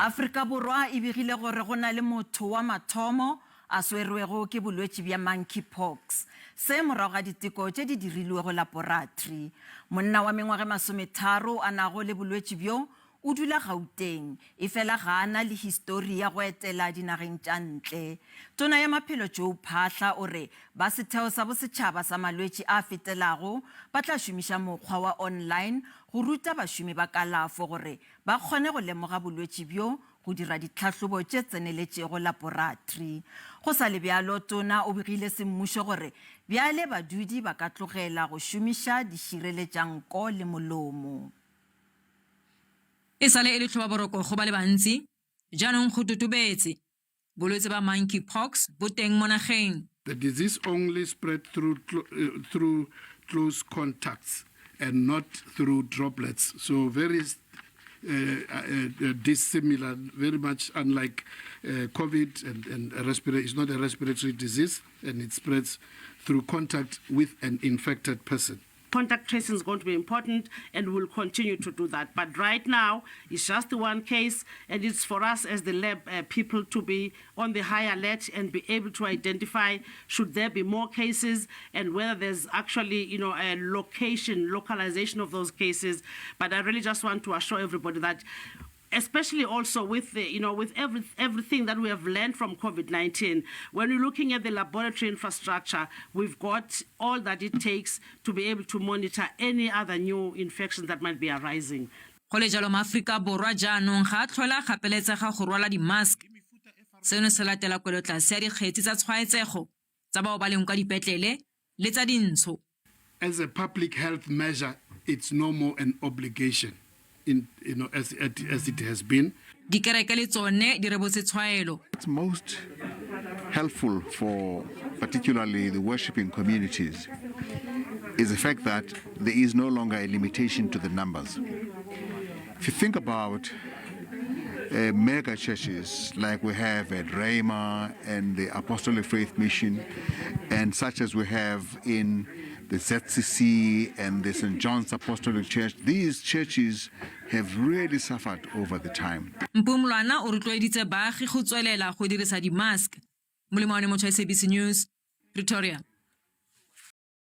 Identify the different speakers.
Speaker 1: Afrika Borwa e begile gore go na le motho wa mathomo a swerwego ke bolwetši bja monkeypox. Se morago ga diteko tše di dirilwego laporatri. Monna wa mengwaga e masometharo a nago le bolwetši bjo o dula Gauteng, efela ga a na le histori ya go etela dinageng tša ntle. Tona ya Maphelo Joe Phaahla o re ba Setheo sa Bosetšhaba sa Malwetši a Fetelago ba tla šomiša mokgwa wa online go ruta bašomi ba kalafo gore ba kgone go lemoga bolwetši bjo go dira ditlhahlobo tše tseneletšego laporatri. Go sa le bjalo, Tona o begile semmušo gore bjale badudi ba ka tlogela go šomiša dišireletšanko le molomo.
Speaker 2: E sale e le tlhobaboroko go ba le bantsi, jaanong go totobetse, bolwetse ba monkeypox bo teng mo nageng.
Speaker 3: The disease only spread through, through close contacts and not through droplets. So very uh, uh, dissimilar, very much unlike uh, COVID and, and respiratory, it's not a respiratory disease and it spreads through contact with an infected person.
Speaker 4: Contact tracing is going to be important and we'll continue to do that. But right now, it's just the one case and it's for us as the lab uh, people to be on the high alert and be able to identify should there be more cases and whether there's actually, you know, a location, localization of those cases. But I really just want to assure everybody that especially also with the, you know, with every, everything that we have learned from COVID-19, when we're looking at the laboratory infrastructure, we've got all that it takes to be able to monitor any other new infections that might be arising.
Speaker 2: Go le jalo, maAforika Borwa jaanong ga a tlhole a gapeletsega go rwala di-mask. Seno se latela kwelotlase ya dikgetsi tsa tshwaetsego tsa bao ba leng kwa dipetlele le tsa dintsho.
Speaker 3: As a public health measure, it's no more an obligation in, you know, as, as it has been.
Speaker 2: Dikereke le tsone di rebotse tshwaelo.
Speaker 5: What's most helpful for particularly the worshipping communities is the fact that there is no longer a limitation to the numbers. If you think about uh, mega churches like we have at Rhema and the Apostolic Faith Mission, and such as we have in the ZCC and the St. John's Apostolic Church, these churches have really suffered over the time.
Speaker 2: Mpumlwana o rotloeditse baagi go tswelela go dirisa di-mask. Molemo wa one motho SABC News, Pretoria.